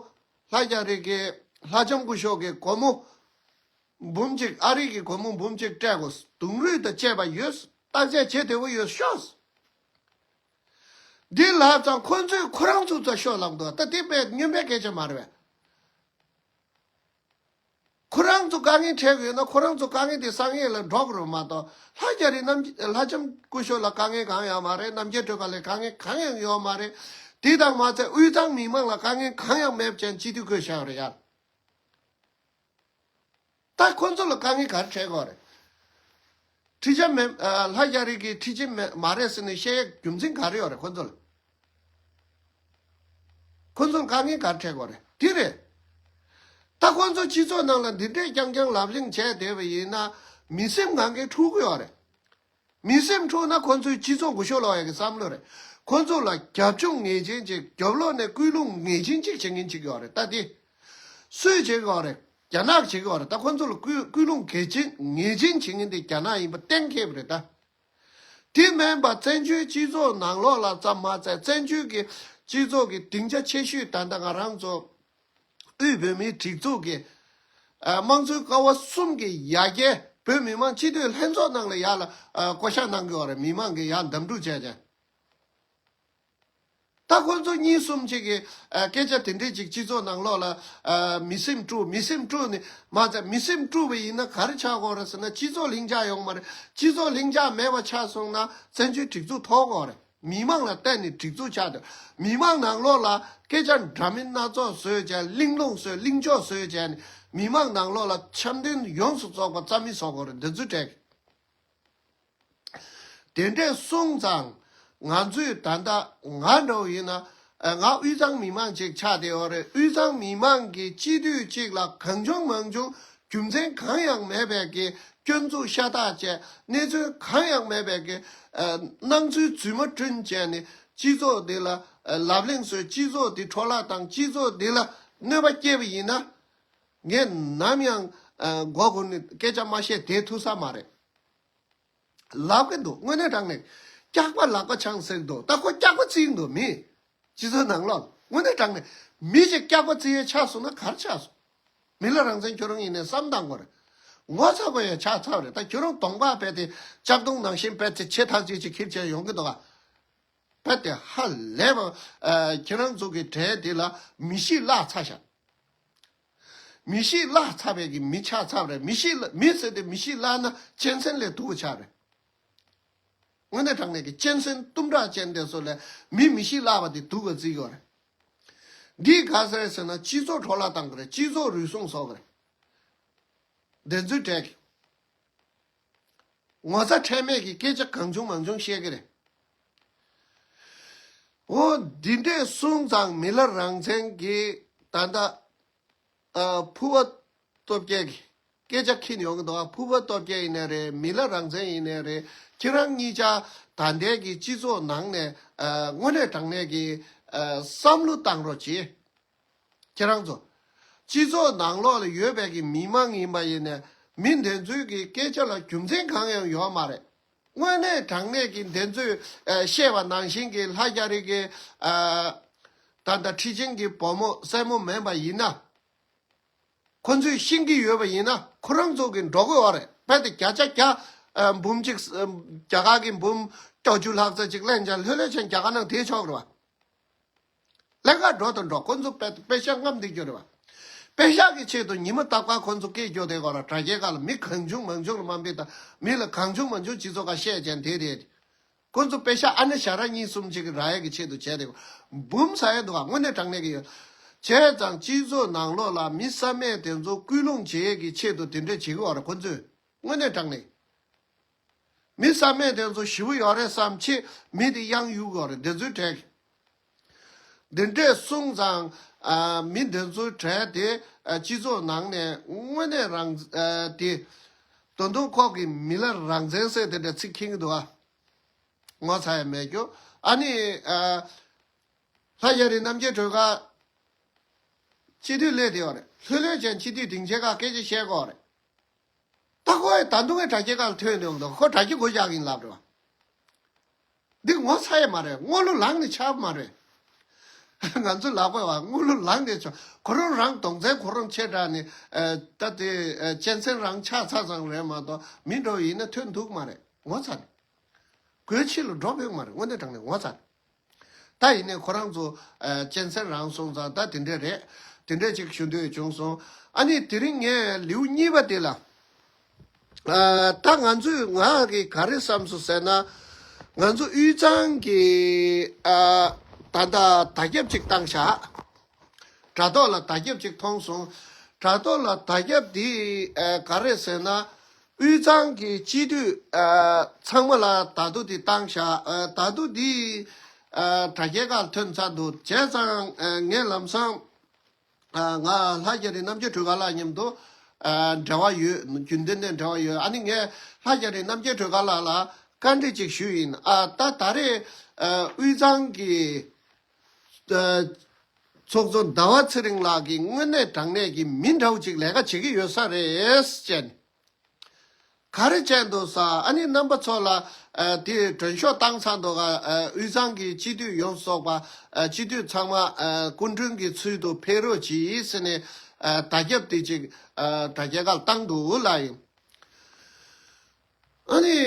ལྷ་རྒྱ་རི་གི་ལྷ་ལྕམ་སྐུ་ཞབས་ཀྱི་སྒོར་མོ་འབུམ་གཅིག་ཨ་རི་གི་སྒོར་མོ་འབུམ་གཅིག་སྤྲད་དགོས། གདུང་རུས་དང་བཅས་པ་ཡོད། བརྟག་དཔྱད་བྱེད་བདེ་པོ་ཡོད་ཤོག་འདི་ལབ་ཙང་ཁོ་ཚོས་ཁོ་རང་ཚོ་ཚོ་ཤོག་ལབ་འདུག་ད་དེ་དཔེ་སྨྱོན་པའི་སྐད་ཆ་མ་རེད་པས། ཁོ་རང་ཚོ་དཀའ་ངལ་འཕྲད་ཀྱི་ཡོད་ན་ཁོ་རང་ཚོ་དཀའ་ངལ་དེ་སང་ཡས་ལ་འགྲོ་དགོས་རེད་མ་གཏོགས། ལྷ་རྒྱ་རི་རྣམ་ལྷ་ལྕམ་སྐུ་ཞབས་ལ་དཀའ་ངལ་གང་ཡང་མ་རེད། རྣམ་རྒྱལ་སྒྲོལ་དཀར་ལ་དཀའ་ངལ་གང་ཡང་ཡོད་མ་རེད། དེ་དང་མ་ཚད་དབུས་གཙང་མི་མང་ལ་དཀའ་ངལ་གང་ཡང་མེད་ཅན་སྤྱི་འཐུས་བསྐོས་བཞག་རེད་ཡ། ད་ཁོ་ཚོ་ལ་དཀའ་ངལ་ག་རེ་འཕྲད་ཀྱི་ཡོད་རེད། ཁྲི་ལྕམ་མེད་ཨ་ལྷ་རྒྱ་རི་གི་ཁྲི་ལྕམ་མེད་མ་རེད་ཟེར་ནས་བཤད་ཡས་རྒྱུ་མཚན་ག་རེ་ཡོད་རེད་ཁོ་ཚོ་ལ། ཁོ་ཚོར་དཀའ་ངལ་ག་རེ་འཕྲད་ཀྱི་ཡོད་རེད། དེ་རེད། ད་ཁོང་ཚོ་སྤྱི་ཚོགས་ནང་ལ་འདི་འདྲས་རྐྱང་རྐྱང་ལབ་གླེང་བྱས་བསྡད་པ་ཡིན་ན། མི་སེམས་ངང་གིས་འཁྲུག་གི་ཡོད་རེད། མི་སེམས་འཁྲུག་ན་ཁོང་ཚོའི་སྤྱི་ཚོགས་འགུལ་ཤོག་ལོག་ཡ་གི་བསམ་བློ་རེད། ཁོང་ཚོ་ལ་རྒྱབ་ལྗོངས་ངེས་ཅན་ཅིག་རྒྱབ་ལོགས་ནས་སྐུལ་སློང་ངེས་ཅན་ཅིག་བྱེད་མཁན་ཅིག་ཡོད་རེད། ད་དེ་སུས་བྱེད་ཀྱི་ཡོད་རེད། རྒྱ་ནག་བྱེད་ཀྱི་ཡོད་རེད། ད་ཁོང་ཚོ་ལ་སྐུལ་སྐུལ་སློང་གལ་ཆེན་ངེས་ཅན་བྱེད་མཁན་དེ་རྒྱ་ནག་ཡིན་པ་གཏན་འཁེལ་བ་རེད་ད། དེ་མིན་པ་བཙན་བྱོལ་སྤྱི་ཚོགས་ནང་ལོགས་ལ་ཙམ་མ་ཚད། བཙན་བྱོལ་གྱི་སྤྱི་ཚོགས་ཀྱི་སྡིངས་ཆ་ཆེ་ཤོས་ད་ལྟ་ང་རང་ཚོ་དབུས་བོད་མིའི་སྒྲིག་འཛུགས་ཀྱི་ཨ་དམངས་གཙོའི་ཀ་བ་གསུམ་གྱི་ཡ་གྱལ་བོད་མི་མང་སྤྱི་འཐུས་ལྷན་ཚོགས་ནང་ལ་ཡར་ལ་ཨ་བསྐོ་བཞག་གནང་གི་ཡོད་རེད། མི་མང་གིས་ཡར་འདེམས་སྒྲུག་བྱས་བྱས། ད་ཁོ་ཚོ་གཉིས་གསུམ་ཅིག་གིས་ཨ་སྐད་ཆ་དེ་འདྲས་ཅིག་སྤྱི་ཚོགས་ནང་ལོགས་ལ་ཨ་མི་སེམས་དཀྲུག་མི་སེམས་དཀྲུག་ནི་མ་ཚད། མི་སེམས་དཀྲུག་པ་ཡིན་ན་ག་རེ་ཆགས་ཀྱི་ཡོད་རེད་ཟེར་ན། སྤྱི་ཚོགས་ལྷིང་འཇགས་ཡོང་མ་རེད། སྤྱི་ཚོགས་ལྷིང་འཇགས་མེད་པ་ཆགས་སོང་ན་བཙན་བྱོལ་སྒྲིག་འཛུགས་ཐོར་ཀྱི་ཡོད་རེད། མི་མང་ལ་བརྟེན་ནས་སྒྲིག་འཛུགས་ཆགས་འདུག་མི་མང་ནང་ལོགས་ལ་སྐད་ཆ་འདྲ་མིན་སྣ་ཚོགས་བཟོས་བྱས། གླེང་སློང་བཟོས། གླེང་ཕྱོགས་བཟོས་བྱས་ནས་མི་མང་ནང་ལོགས་ལ་འཆམ་མཐུན་ཡོངས་སུ་རྫོགས་པ་རྩ་མེད་བཟོ་དགོས་རེད། འདི་ཚོའི་གྲས་དེ་འདྲས་སོང་ཙང་། ང་ཚོས་ད་ལྟ་ང་འདྲ་བོ་ཡིན་ན། ཨ་ང་དབུས་གཙང་མི་མང་ཅིག་ཆགས་བསྡད་ཡོད་རེད། དབུས་གཙང་མི་མང་གི་སྤྱི་འཐུས་གཅིག་ལ་གང་བྱུང་མང་བྱུང་རྒྱུ་མཚན་གང་ཡང་མེད་པའི་གི་སྐྱོན་འཛུགས་ཤ་སྟག་བྱས། གནས་ཚུལ་གང་ཡང་མེད་པའི་གི་ཨ་སྣང་ཚུལ་རྫུན་མ་བསྐྲུན་བྱས་ནས་སྤྱི་ཚོགས་འདི་ལ་ཨ་ལབ་གླེང་བཟོས། སྤྱི་ཚོགས་འདི་འཕྲོ་བརླག་བཏང་། སྤྱི་ཚོགས་འདི་ལ་གནོད་པ་སྐྱེལ་བ་ཡིན་ན། ངས་ནམ་ཡང་ཨ་མགོ་སྒུར་ནས་སྐད་ཆ་མ་བཤད་བསྡད་ཐུབ་ས་མ་རེད། ལབ་གི་འདུག་དངོས་གནས་དྲང་གནས། སྐྱག་པ་ལག་པ་འཆང་ཟེར་འདུག་ད་ཁོ་སྐྱག་པ་བརྩིས་འདུག་མི་སྤྱི་ཚོགས་ནང་ལོགས་དངོས་གནས་དྲང་གནས་མི་ཞིག་སྐྱག་པ་བརྩི་ཡས་ཆགས་སོང་ན་ག་རེ་ཆགས་སོང་། མི་ལ་རང་བཙན་ཁྱོད་རང་ཡིན་ནའི་བསམ་བཏང་དགོས་རེད། ངོ་ཚ་དགོས་ཡས་ཆགས་ཚར་རེད། ད་ཁྱོད་རང་གདོང་པ་རྦད་དེ་ལྕགས་གདོང་ནང་བཞིན་རྦད་དེ་ཕྱེ་ཐག་ཆོད་ཅིག་ཁྱེར་བྱས་ཡོང་གི་འདུག་ག་རྦད་དེ་ཧ་ལས་པ། ཨ་ཁྱེད་རང་ཚོ་གི་གྲས་དེ་ལ་མི་གཤིས་བརླག་ཚར་ཤག་མི་གཤིས་བརླག་ཚར་བའི་གི་མི་ཆགས་ཚར་རེད། མི་གཤིས་བརླག་མི་ཟེར་ཏེ་མི་གཤིས་བརླག་ན་གཅན་གཟན་ལས་སྡུག་པ་ཆགས་རེད། དངོས་གནས་དྲང་གནས་ཀྱི་གཅན་གཟན་གཏུམ་དྲག་ཅན་དེ་ཚོ་ལས་མི་མི་གཤིས་བརླག་པ་དེ་སྡུག་པ་བརྩི་གི་ཡོད་རེད། འདིས་ག་ཟེར་ཟེར་ན་སྤྱི་ཚོགས་འཕྲོ་བརླག་བཏང་གི་རེད། སྤྱི་ཚོགས་རུལ་སུངས་བཟོ་གི་རེད། དེ་ཚོའི་གྲས་ཀྱི་ངོ་ཚ་ཁྲེལ་མེད་ཀྱི་སྐད་ཆ་གང་བྱུང་མང་བྱུང་བཤད་ཀྱི་རེད། འོ་འདི་འདྲས་སོང་ཙང་མི་ལ་རང་བཙན་གྱི་ད་ལྟ་ཨ་ཕུར་པ་སྟོབས་རྒྱལ་གྱི་སྐད་ཆ་འཁྱེར་ཡོང་གི་འདུག་ཨ་ཕུར་པ་སྟོབས་རྒྱལ་ཡིན་ནའི་རེད། མི་ལ་རང་བཙན་ཡིན་ནའི་རེད། ཁྱེད་རང་གཉིས་ཆ་ད་ལྟའི་གི་སྤྱི་ཚོགས་ནང་ནས་ཨ་དངོས་གནས་དྲང་གནས་ཀྱི་ཨ་བསམ་བློ་བཏང་རོགས་གྱིས། ཁྱེད་རང་ཚོ། སྤྱི་ཚོགས་ནང་ལོགས་ལ་ཡོད་པའི་གི་མི་མང་ཡིན་པ་ཡིན་ནའི་མི་འདི་ཚོའི་གི་སྐད་ཆ་ལ་རྒྱུ་མཚན་གང་ཡང་ཡོད་མ་རེད། དངོས་གནས་དྲང་གནས་ཀྱི་འདི་ཚོས་ཨ་བཤད་པ་ནང་བཞིན་གྱི་ལྷ་རྒྱ་རི་གི་ཨ་ད་ལྟ་ཁྲི་ཆེན་གྱི་བུ་མོ་སྲས་མོ་མིན་པ་ཡིན་ན། ཁོ་ཚོས་ཤེས་ཀྱི་ཡོད་པ་ཡིན་ན་ཁོ་རང་ཚོ་གི་འགྲོ་དགོས་པ་རེད། རྦད་དེ་བརྒྱ་ཆ་བརྒྱ་ཨ་འབུམ་གཅིག་ཨ་རྒྱ་གར་གྱི་འབུམ་བརྒྱད་ཅུ་ལྷག་ཙམ་ཅིག་ལེན་ཀྱང་ལྷོད་ལྷོད་བྱས་རྒྱ་གར་ནང་བསྡད་ཆོག་གི་རེད་བ། ལས་ཀ་འགྲོ་དང་འགྲོ། ཁོ་ཚོ་པེ་པེ་ཤག་རྔམ་བསྡད་རྒྱུ་རེད་བ། པེ་ཤག་གི་ཆེད་དུ་ཉི་མ་རྟག་པར་ཁོ་ཚོ་སྐད་རྒྱོབ་བསྡད་དགོས་ར། དྲ་རྒྱའི་སྒང་ལ་མི་གང་བྱུང་མང་བྱུང་ལ་དམའ་འབེབས་དང་མི་ལ་གང་བྱུང་མང་བྱུང་སྤྱི་ཚོགས་ཁ་བཤད་ཀྱང་དེ་རེད། ཁོ་ཚོ་པེ་ཤག་ཨ་ནེ་ཞ་ར་གཉིས་གསུམ་ཅིག་གི་རག་ཡས་ཀྱི་ཆེད་དུ་བྱས་ཏེ་འབུམ་ཟ་ཡས་འདུག་ག་དངོས་གནས་དྲང་གནས་ཀྱི་ཡོད། བྱས་ཙང་སྤྱི་ཚོགས་ནང་ལོགས་ལ་མི་བསམ་མེད་དེ་ཚོ་སྐུལ་སློང་བྱེད་ཡས་ཀྱི་ཆེད་དུ་དེ་འདྲ་བྱེད་ཀྱི་ཡོད་རེད་ཁོ་ཚོས། དངོས་གནས་དྲང་གནས། མི་བསམ་མེད་དེ་ཚོ་ཞེ་པོ་ཡོད་རེད་བསམ་ཆེད་མི་དེ་གཡང་གཡུག་ཡོད་རེད། དེ་ཚོའི་གྲས་ཀྱི། འདི་འདྲས་སོང་ཙང་ཨ་མི་འདི་ཚོའི་གྲས་དེ་ཨ་སྤྱི་ཚོགས་ནང་ནས་དངོས་གནས་རང་ཨ་དེ་ད་དུང་ཁོ་གི་མི་ལ་རང་བཙན་ཟེར་དེ་འདྲ་ཚིག་འཁྱེར་གྱི་འདུག་ཨ། ངོ་ཚ་ཡ་མེད་རྒྱུ། ཨ་ནི་ཨ་ལྷ་རྒྱ་རི་རྣམ་རྒྱལ་སྒྲོལ་དཀར་སྤྱི་འཐུས་སླེབས་བསྡད་ཡོད་རེད། ལྷོད་ལྷོད་བྱས་སྤྱི་འཐུས་སྡིངས་ཆའི་སྒང་སྐད་ཆ་བཤད་ཀྱི་ཡོད་རེད། ད་ཁོ་ཡི་ད་དུང་ངའི་དྲ་རྒྱའི་སྒང་ལ་ཐོན་ཡོང་འདུག་ཁོ་དྲ་རྒྱ་སྒོ་བཞག་གིན་ལབ་རེད་བ། འདི་ངོ་ཚ་ཡས་མ་རེད། དངུལ་ལོ་ལངས་ནས་ཆགས་མ་རེད། ང་ཚོ་ལབ་དགོས་བ། དངུལ་ལོ་ལངས་ནས་ཆགས། ཁོ་རང་རང་གདོང་བཙན་ཁོ་རང་ཆེ་དྲགས་ནས་ཨ་ད་དེ་ཨ་གཅན་གཟན་རང་ཆགས་ཚར་ཙང་རེད་མ་གཏོགས་མི་འགྲོ་ཡིན་ན་ཐོན་ཐུབ་མ་རེད། ངོ་ཚ་རེད། སྒོའི་ཕྱི་ལ་འགྲོ་ཕོད་མ་རེད། དངོས་གནས་དྲང་གནས་ངོ་ཚ་རེད། ད་ཡིན་ནའི་ཁོ་རང་ཚོ་ཨ་གཅན་གཟན་རང་སོང་ཙང་ད་དེ་འདྲས་རེད། དེ་འདྲས་ཅིག་ཞུ་འདོད་བྱུང་སོང་། ཨ་ནི་དེ་རིང་ངས་ལེའུ་གཉིས་པ་དེ་ལ་ཨ་ད་ང་ཚོས་ང་གིས་ག་རེ་བསམ་སོང་ཟེར་ན། ང་ཚོ་དབུས་གཙང་གི་ཨ་ད་ལྟ་དར་ཁྱབ་ཅིག་བཏང་ཤག་དྲ་ཐོག་ལ་དར་ཁྱབ་ཅིག་མཐོང་སོང་། དྲ་ཐོག་ལ་དར་ཁྱབ་འདི་ཨ་ག་རེ་ཟེར་ན། དབུས་གཙང་གི་སྤྱི་འཐུས་ཨ་ཚང་མ་ལ་དར་ཐོ་འདི་བཏང་ཤག་ཨ་དར་ཐོ་འདི་ཨ་དྲ་རྒྱའི་སྒང་ཐོན་ཚར་འདུག་བྱས་ཙང་ཨ་ངས་ལམ་སང་ ང་ལྷ་རྒྱ་རི་རྣམ་རྒྱལ་སྒྲོལ་དཀར་ལགས་མཉམ་དུ་འབྲེལ་བ་ཡོད། རྒྱུན་ལྡན་ནས་འབྲེལ་བ་ཡོད། ཨ་ནི་ངས་ལྷ་རྒྱ་རི་རྣམ་རྒྱལ་སྒྲོལ་དཀར་ལགས་ལ་བཀའ་འདྲི་ཅིག་ཞུས་ཡིན། ཨ་ད་ད་རེས་དབུས་གཙང་གི་ཚོགས་གཙོ་ཟླ་བ་ཚེ་རིང་ལགས་ཀྱིས་དངོས་གནས་དྲང་གནས་ཀྱི་མི་འདྲ་བོ་ཅིག་ལས་ཀ་བྱེད་ཀྱི་ཡོད་ས་རེད་ཅེས། ག་རེ་བྱས་འདུག་ཟེར། ཨ་ནི་རྣམ་པ་ཚོ་ལ་ཨ་དེ་མགྲོན་ཤོག་བཏང་ཚར་འདུག་ག་ཨ་དབུས་གཙང་གི་སྤྱི་འཐུས་ཡོངས་སུ་རྫོགས་པ་ཨ་སྤྱི་འཐུས་ཚང་མ་ཨ་སྐུ་མགྲོན་གྱི་ཚུལ་དུ་ཕེབས་རོགས་གྱིས་ཟེར་ནས་ཨ་བརྡ་ཁྱབ་དེ་ཅིག་ཨ་དྲ་རྒྱ་ཁར་བཏང་འདུག་ལ་ཡིན། ཨ་ནི་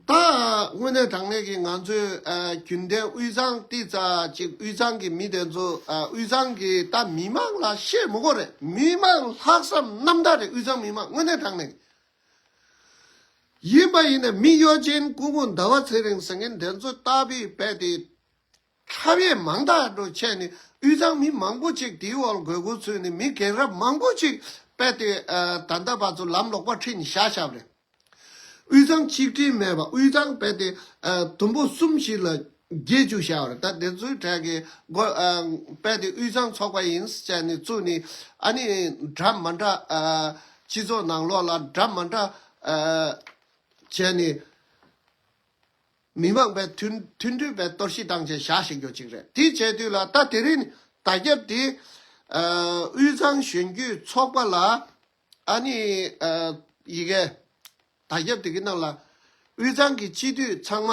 ད་དངོས་གནས་དྲང་གནས་ཀྱི་ང་ཚོའི་ཨ་རྒྱུན་ལྡན་དབུས་གཙང་ཏི་ཙ་ཅིག་དབུས་གཙང་གི་མི་དེ་ཚོ་ཨ་དབུས་གཙང་གི་ད་མི་མང་ལ་བཤད་མི་དགོས་རེད། མི་མང་ལྷག་བསམ་རྣམ་དག་རེད། དབུས་གཙང་མི་མང་དངོས་གནས་དྲང་གནས་ཀྱི། ཡིན་པ་ཡིན་ན་མི་གཡོ་ཅན་སྐུ་ངོ་ཟླ་བ་ཚེ་རིང་ཟེར་མཁན་དེ་ཚོ་ལྟ་བུའི་དཔེ་དེ་འཁྲབ་ཡས་མང་དག་འགྲོ་བྱས་ནས་དབུས་གཙང་མི་མང་པོ་ཅིག་དེའི་འོག་དགོས་མཁོ་ཚུད་ནས་མི་རྒན་རབས་མང་པོ་ཅིག་དཔེ་དེ་ཨ་ད་ལྟ་བར་དུ་ལམ་ལོག་པ་ཁྲིད་ནས་བཞག་བཞག་པ་རེད། དབུས་གཙང་གཅིག་སྒྲིལ་མེད་པ། དབུས་གཙང་དཔེ་དེ་ཨ་དུམ་བུ་གསུམ་ཞིག་ལ་རྒྱས་བཅུག་བཞག་པ་རེད། ད་དེ་ཚོའི་གྲས་ཀྱི་སྒོ་ཨ་དཔེ་དེ་དབུས་གཙང་ཚོགས་པ་ཡིན་ཟེར་ནས་བཙུགས་ནས་ཨ་ནི་འདྲ་མ་འདྲ་ཨ་སྤྱི་ཚོགས་ནང་ལོགས་ལ་འདྲ་མ་འདྲ་ཨ་བྱས་ནས། མི་མང་པའི་མཐུན་མཐུན་སྒྲིལ་པའི་གཏོར་བཤིག་བཏང་བྱས་བཞག་བཞག་རྒྱུ་ཅིག་རེད། དེ་བྱས་དུས་ལ་ད་དེ་རིང་བརྡ་ཁྱབ་དེ་ཨ་དབུས་གཙང་གཞོན་སྐྱེས་ཚོགས་པ་ལ་ཨ་ནི་ཨ་ཡི་གེ་བརྡ་ཁྱབ་དེ་གི་ནང་ལ་དབུས་གཙང་གི་སྤྱི་འཐུས་ཚང་མ་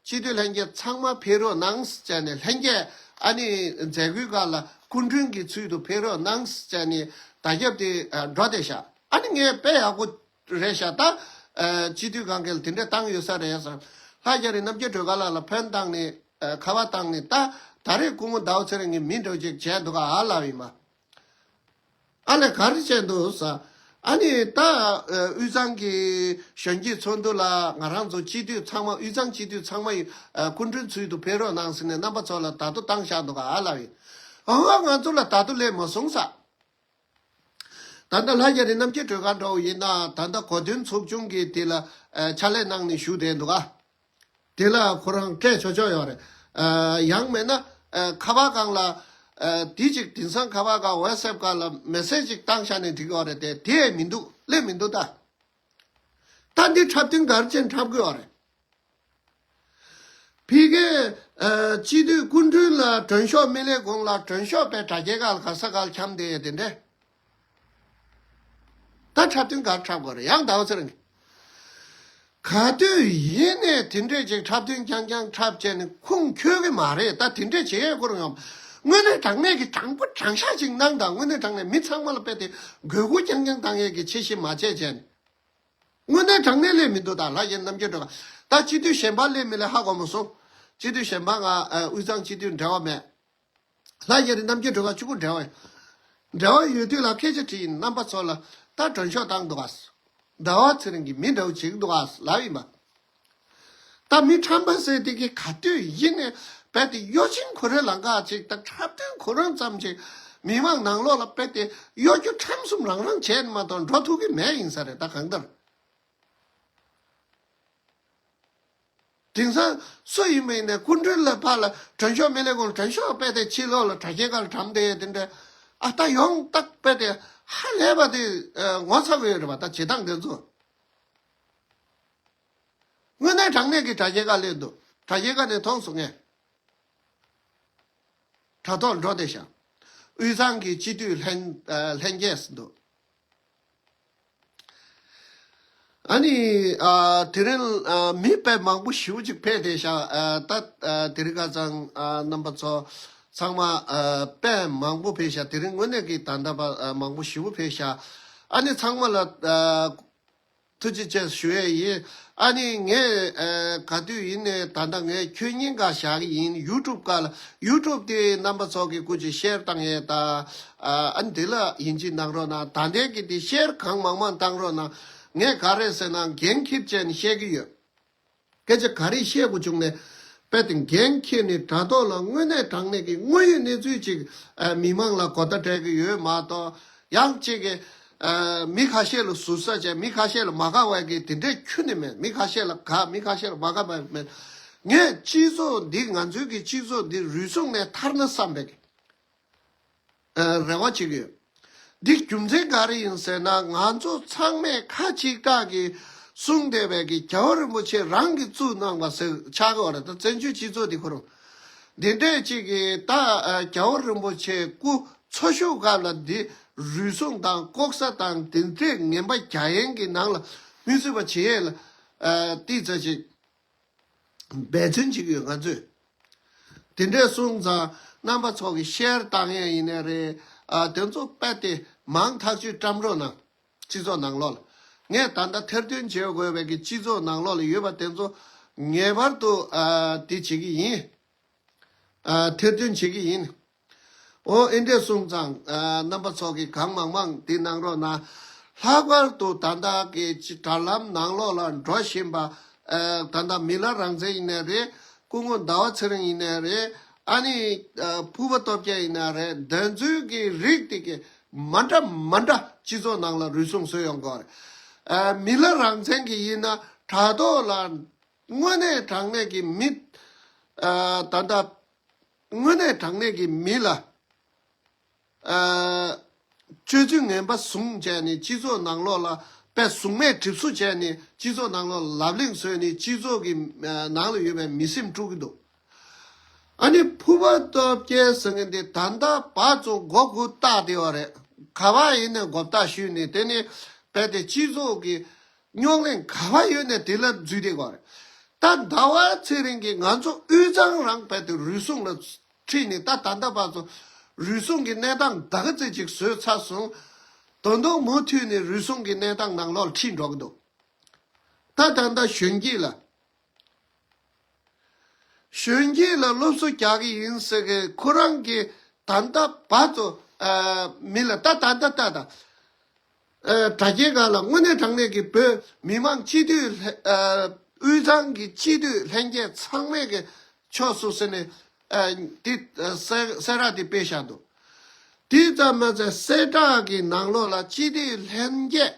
སྤྱི་འཐུས་ལྷན་རྒྱས་ཚང་མ་ཕེབས་རོགས་གནང་ཟེར་ནས་ལྷན་རྒྱས་ཨ་ནི་མཛད་སྒོའི་སྒང་ལ་སྐུ་མགྲོན་གྱི་ཚུལ་དུ་ཕེབས་རོགས་གནང་ཟེར་ནས་བརྡ་ཁྱབ་དེ་ཨ་འགྲོ་བསྡད་ཤག་ཨ་ནི་ངས་དཔེ་ཡག་པོ་རེད་ཤག་ད་ཨ་སྤྱི་འཐུས་སྒང་ག་ལ་དེ་འདྲ་བཏང་ཡོད་ས་རེད་ཟེར། ལྷ་རྒྱ་རི་རྣམ་རྒྱལ་སྒྲོལ་དཀར་ལགས་ལ་ཕོན་བཏང་ནས་ཨ་ཁ་པར་བཏང་ནས་ད་ད་རེས་སྐུ་ངོ་ཟླ་བ་ཚེ་རིང་གི་མི་འདྲ་བོ་ཅིག་བྱས་འདུག་ག་ཨ་ལབ་ཡིན་མ། ཨ་ལས་ག་རེ་བྱས་འདུག་ཟེར། ཨ་ནི་ད་ཨ་དབུས་གཙང་གི་གཞོན་སྐྱེས་ཚོགས་འདུ་ལ་ང་རང་ཚོ་སྤྱི་འཐུས་ཚང་མ་དབུས་གཙང་སྤྱི་འཐུས་ཚང་མ་ཡི་ཨ་སྐུ་མགྲོན་ཚུལ་དུ་ཕེབས་རོགས་གནང་ཟེར་ནས་རྣམ་པ་ཚོ་ལ་བརྡ་ཐོ་བཏང་བཞག་འདུག་ག་ཨ་ལབ་ཡིན། ཨ་ང་ཚོ་ལ་བརྡ་ཐོ་སླེབས་མ་སོང་ཟེར། ད་ལྟ་ལྷ་རྒྱ་རི་རྣམ་རྒྱལ་སྒྲོལ་དཀར་འདྲ་བོ་ཡིན་ན་ད་ལྟ་གོ་སྟོན་ཚོགས་ཆུང་གི་དེ་ལ་ཨ་ཕྱག་ལས་གནང་ནས་བཞུགས་བསྡད་འདུག་ག་དེ་ལ་ཁོ་རང་སྤྲད་ཆོག་ཆོག་ཡོད་རེད། ཨ་ཡང་མེད་ན་ཨ་ཁ་པར་སྒང་ལ་ཨ་དེ་ཅིག་དེང་སང་ཁ་པར་སྒང་ཝ་ཊི་སི་ཨེབ་སྒང་ལ་མེ་སེ་ཇི་ཅིག་བཏང་བཞག་ནས་འགྲིག་གི་ཡོད་རེད་དེ། དེ་མི་འདུག་སླེབས་མི་འདུག་ད་ད་འདི་འཁྲབ་སྟོན་ག་རེ་བྱས་འཁྲབ་གི་ཡོད་རེད། ཕ་གིའི་ཨ་སྤྱི་འཐུས་སྐུ་མགྲོན་ལ་མགྲོན་ཤོག་མི་སླེབས་གོང་ལ་མགྲོན་ཤོག་པའི་དྲ་རྒྱའི་སྒང་ལ་ག་ས་ག་ལ་འཁྱམས་བསྡད་ཡོད་དེ་འདྲས། ད་འཁྲབ་སྟོན་ག་རེ་འཁྲབ་དགོས་རེད། ཡང་ཟླ་བ་ཚེ་རིང་གིས་ག་དུས་ཡིན་ནས་དེ་འདྲས་ཅིག་འཁྲབ་སྟོན་རྐྱང་རྐྱང་འཁྲབ་བྱས་ནས་ཁུངས་འཁྱོལ་གི་མ་རེད། ད་དེ་འདྲས་བྱེད་ཡས་ཁོ་རང་ཡང་དངོས་གནས་དྲང་གནས་ཀྱི་དྲང་པོ་དྲང་བཞག་ཅིག་གནང་དང་། དངོས་གནས་དྲང་གནས་མི་ཚང་མ་ལ་དཔེ་དེ་དགོས་མཁོ་རྐྱང་རྐྱང་བཏང་ཡས་ཀྱི་ཆེ་བཞེས་མ་བྱས་བྱས་ནས། དངོས་གནས་དྲང་གནས་སླེབས་མི་འདུག་ད་ལྷ་རྒྱ་རི་རྣམ་རྒྱལ་སྒྲོལ་དཀར་ད་སྤྱི་འཐུས་གཞན་པ་སླེབས་མི་སླེབས་ཧ་གོ་མ་སོང་། སྤྱི་འཐུས་གཞན་པ་ང་ཨ་དབུས་གཙང་སྤྱི་འཐུས་འབྲེལ་བ་མེད། ལྷ་རྒྱ་རི་རྣམ་རྒྱལ་སྒྲོལ་དཀར་གཅིག་པུ་འབྲེལ་བ་ཡོད། འབྲེལ་བ་ཡོད་དུས་ལ་སྐད་ཆ་དྲིས་ཡིན། རྣམ་པ་ཚོ་ལ་ད་མགྲོན་ཤོག་བཏང་འདུག་ག་ཟླ་བ་ཚེ་རིང་གིས་མི་འདྲ་བོ་བྱེད་ཀྱི་འདུག་ག་ལབ་ཡིན་པ། ད་མི་ཁྲམ་པ་ཟེར་དེ་གི་ག་དུས་ཡིན་ནས་རྦད་དེ་གཡོ་ཅན་ཁོ་རའི་ལམ་ཁ་ཅིག་དང་འཁྲབ་སྟོན་ཁོ་རང་ཙམ་ཅིག་མི་མང་ནང་ལོགས་ལ་རྦད་དེ་གཡོ་སྒྱུ་ཁྲམ་གསུམ་རང་རང་བྱས་ནས་མ་གཏོགས་འགྲོ་ཐུབ་ཀྱི་མེད་ཡིན་ས་རེད། ད་གང་ལྟར་དེང་སང་སུ་ཡིན་པ་ཡིན་ནའི་སྐུ་མགྲོན་ལ་ཕར་ལ་མགྲོན་ཤོག་མི་སླེབས་གོང་མགྲོན་ཤོག་རྦད་དེ་ཕྱི་ལོགས་ལ་དྲ་རྒྱའི་སྒང་ལ་བཀྲམ་བསྡད་ཡོད་དེ་འདྲ། ཨ་ད་ཡོང་སྟབས་རྦད་དེ་ཧ་ལས་པ་དེ་ངོ་ཚ་གི་ཡོད་རེད་པ། ད་བྱེད་སྟངས་དེ་ཚོ། དངོས་གནས་དྲང་གནས་ཀྱི་དྲ་རྒྱའི་སྒང་སླེབས་འདུག་དྲ་རྒྱའི་སྒང་ནས་མཐོང་སོང་ངས། དྲ་ཐོག་འགྲོ་བསྡད་ཤག་དབུས་གཙང་གི་སྤྱི་འཐུས་ལྷན་ཨ་ལྷན་རྒྱས་འདུག་ཨ་ནི་ཨ་དེ་རིང་ཨ་མི་དཔེ་མང་པོ་ཞེ་པོ་ཅིག་ཕེབས་བསྡད་ཤག་ཨ་ད་ཨ་དེ་རིང་ཁ་སང་ཨ་རྣམ་པ་ཚོ་ཚང་མ་ཨ་དཔེ་མང་པོ་ཕེབས་ཤག་དེ་རིང་དངོས་གནས་ཀྱི་ད་ལྟ་བར་ཨ་མང་པོ་ཞེ་པོ་ཕེབས་ཤག་ཨ་ནི་ཚང་མ་ལ་ཨ་ཐུགས་རྗེ་ཆེ་ཞུ་ཡས་ཡིན། ཨ་ནི་ངས་ཨ་ག་དུས་ཡིན་ནའི་ད་ལྟ་ངས་ཁྱོན་སྙིང་ག་བཞག་གི་ཡིན། ཡུ་ཊུབ་སྒང་ལ། ཡུ་ཊུབ་དེ་རྣམ་པ་ཚོ་གི་སྐུ་མཁྱེན་ཤེར་བཏང་ཡས་དང་། ཨ་ཨ་ནི་དེ་ལ་ཡིན་གཅིག་གནང་རོགས་གནང་། ད་ལྟའི་གི་དེ་ཤེར་གང་མང་མང་བཏང་རོགས་གནང་། ངས་ག་རེ་ཟེར་ན་འགན་འཁྱེར་བྱས་ནས་བཤད་ཀྱི་ཡོད། སྐད་ཆ་ག་རེ་བཤད་དགོས་བྱུང་ནས་རྦད་དེ་འགན་འཁྱེར་ནས་དྲ་ཐོག་ལ་དངོས་གནས་དྲང་གནས་ཀྱི་དངོས་ཡོད་གནས་ཚུལ་ཅིག་ཨ་མི་མང་ལ་གོ་བརྡ་སྤྲད་ཀྱི་ཡོད་མ་གཏོགས། ཡང་གཅིག་གིས་ཨ་མི་ཁ་ཤས་ལ་ཟུར་ཟ་བྱས། མི་ཁ་ཤས་ལ་མ་དགའ་བ་གི་དེ་འདྲས་ཁྱོན་ནས་མེད། མི་ཁ་ཤས་ལ་དགའ། མི་ཁ་ཤས་ལ་མ་དགའ་བ་མེད། ངས་སྤྱི་ཚོགས་འདི། ང་ཚོའི་གི་སྤྱི་ཚོགས་འདི་རུལ་སུངས་ནས་ཐར་ན་བསམ་པའི་གི། ཨ་རེ་བ་བྱེད་ཀྱི་ཡོད། འདི་རྒྱུ་མཚན་ག་རེ་ཡིན་ཟེར་ན། ང་ཚོ་ཚང་མས་ཁ་གཅིག་གྲགས་ཀྱིས་གསུངས་བསྡད་པའི་གི་རྒྱལ་བ་རིན་པོ་ཆེ་རང་གིས་བཙུགས་གནང་བ་ཟེར་ཆགས་ཀྱི་ཡོད་རེད། ད་བཙན་བྱོལ་སྤྱི་ཚོགས་འདི་ཁོ་རང་འདི་འདྲས་ཅིག་གིས། ད་ཨ་རྒྱལ་བ་རིན་པོ་ཆེ་སྐུ་འཚོ་བཞུགས་སྐབས་ལ་འདི་རུལ་སུངས་དང་ལྐོག་ཟ་དང་འདི་འདྲས་ངན་པ་རྒྱག་ཡས་ཀྱི་ནང་ལ་མི་བཟོད་པ་བྱེད་ཡས་ལ་ཨ་ཏི་ཙ་ཅིག་འབད་བརྩོན་བྱེད་ཀྱི་ཡོད། ང་ཚོས་དེ་འདྲས་གསུངས་ཙང་། རྣམ་པ་ཚོ་གི་ཤེར་བཏང་ཡས་ཡིན་ནའི་རེད། ཨ་དེ་ཚོ་རྦད་དེ་མང་ཐག་ཆོད་བཀྲམ་རོགས་གནང་། སྤྱི་ཚོགས་ནང་ལོགས་ལ། ངས་ད་ལྟ་ཐེར་འདོན་བྱེད་དགོས་པའི་གི་སྤྱི་ཚོགས་ནང་ལོགས་ལ་ཡོད་པ་དེ་ཚོ་ངེས་པར་དུ་ཨ་དེ་བྱེད་ཀྱི་ཡིན། ཨ་ཐེར་འདོན་བྱེད་ཀྱི་ཡིན། འོ་ཨེ་འདྲས་གསུངས་ཙང་། ཨ་རྣམ་པ་ཚོ་གིས་གང་མང་མང་དེ་གནང་རོགས་གནང་། ལྷག་པར་དུ་ད་ལྟ་གི་ཅི་དྲ་ལམ་ནང་ལོགས་ལ་འགྲོ་བཞིན་པ། ཨ་ད་ལྟ་མི་ལ་རང་བཙན་ཡིན་ནའི་རེད། སྐུ་ངོ་ཟླ་བ་ཚེ་རིང་ཡིན་ནའི་རེད། ཨ་ནི་ཨ་ཕུར་པ་སྟོབས་རྒྱལ་ཡིན་ནའི་རེད། འདི་ཚོའི་གི་རིགས་དེ་གི་མ་འདྲ་མ་འདྲ་སྤྱི་ཚོགས་ནང་ལ་རུལ་སུངས་བཟོས་ཡོང་གི་ཡོད་རེད། ཨ་མི་ལ་རང་བཙན་གི་ཡིན་ན་དྲ་ཐོག་ལ་དངོས་གནས་དྲང་གནས་ཀྱི་མི། ཨ་ད་ལྟ་དངོས་གནས་དྲང་གནས་ཀྱི་མི་ལ་ཨ་སྤྱོད་ཚུལ་ངན་པ་བཟུང་བྱས་ནས་སྤྱི་ཚོགས་ནང་ལོགས་ལ་དཔེ་གཟུགས་མེད་གྲིབ་གཟུགས་བྱས་ནས་སྤྱི་ཚོགས་ནང་ལོགས་ལ་ལབ་གླེང་བཟོས་ནས་སྤྱི་ཚོགས་ཀྱི་ཨ་ནང་ལ་ཡོད་པའི་མི་སེམས་དཀྲུག་གི་འདུག་ཨ་ནི་ཕུར་པ་སྟོབས་རྒྱལ་ཟེར་མཁན་དེ་ད་ལྟ་བར་དུ་མགོ་སྒུར་བཏགས་བསྡད་པ་རེད། ག་པར་ཡིན་ནའི་མགོ་བཏགས་གཞུས་ནས། དེ་ནི་རྦད་དེ་སྤྱི་ཚོགས་ཀྱི་རྙོག་གླེང་ག་པར་ཡོད་ནའི་དེ་ལ་འཛུལ་བསྡད་ཀྱི་ཡོད་རེད། ད་ཟླ་བ་ཚེ་རིང་གིས་ང་ཚོ་དབུས་གཙང་རང་རྦད་དེ་རུལ་སུངས་ལ་ཁྲིད་ནས། ད་ད་ལྟ་བར་དུ་རུལ་སུངས་ཀྱི་གནས་སྟངས་ད་ག་ཚོད་ཅིག་བཟོས་ཚར་སོང་། ད་དུང་མུ་མཐུད་ནས་རུལ་སུངས་ཀྱི་གནས་སྟངས་ནང་ལོགས་ལ་ཁྲིད་འགྲོ་གི་འདུག་ད་ད་ལྟ་གཞོན་སྐྱེས་ལ། གཞོན་སྐྱེས་ལ་སློབ་གསོ་རྒྱག་གི་ཡིན་ཟེར་གི། ཁོ་རང་གིས་ད་ལྟ་བར་དུ་ཨ་མི་ལ། ད་ད་ལྟ་ད་ད་ཨ་དྲ་རྒྱའི་སྒང་ལ་དངོས་གནས་དྲང་གནས་ཀྱི་བོད་མི་མང་སྤྱི་འཐུས་ལྷན། ཨ་དབུས་གཙང་གི་སྤྱི་འཐུས་ལྷན་རྒྱས་ཚང་མས་གི་ཕྱོགས་སུ་ཟེར་ནས་ཨ་འདི་ཨ་གསལ་གསལ་བསྒྲགས་འདི་སྤེལ་བཞག་འདུག་དེ་ཙམ་མ་ཟད་གསལ་བསྒྲགས་ཀྱི་ནང་ལོགས་ལ་སྤྱི་འཐུས་ལྷན་རྒྱས་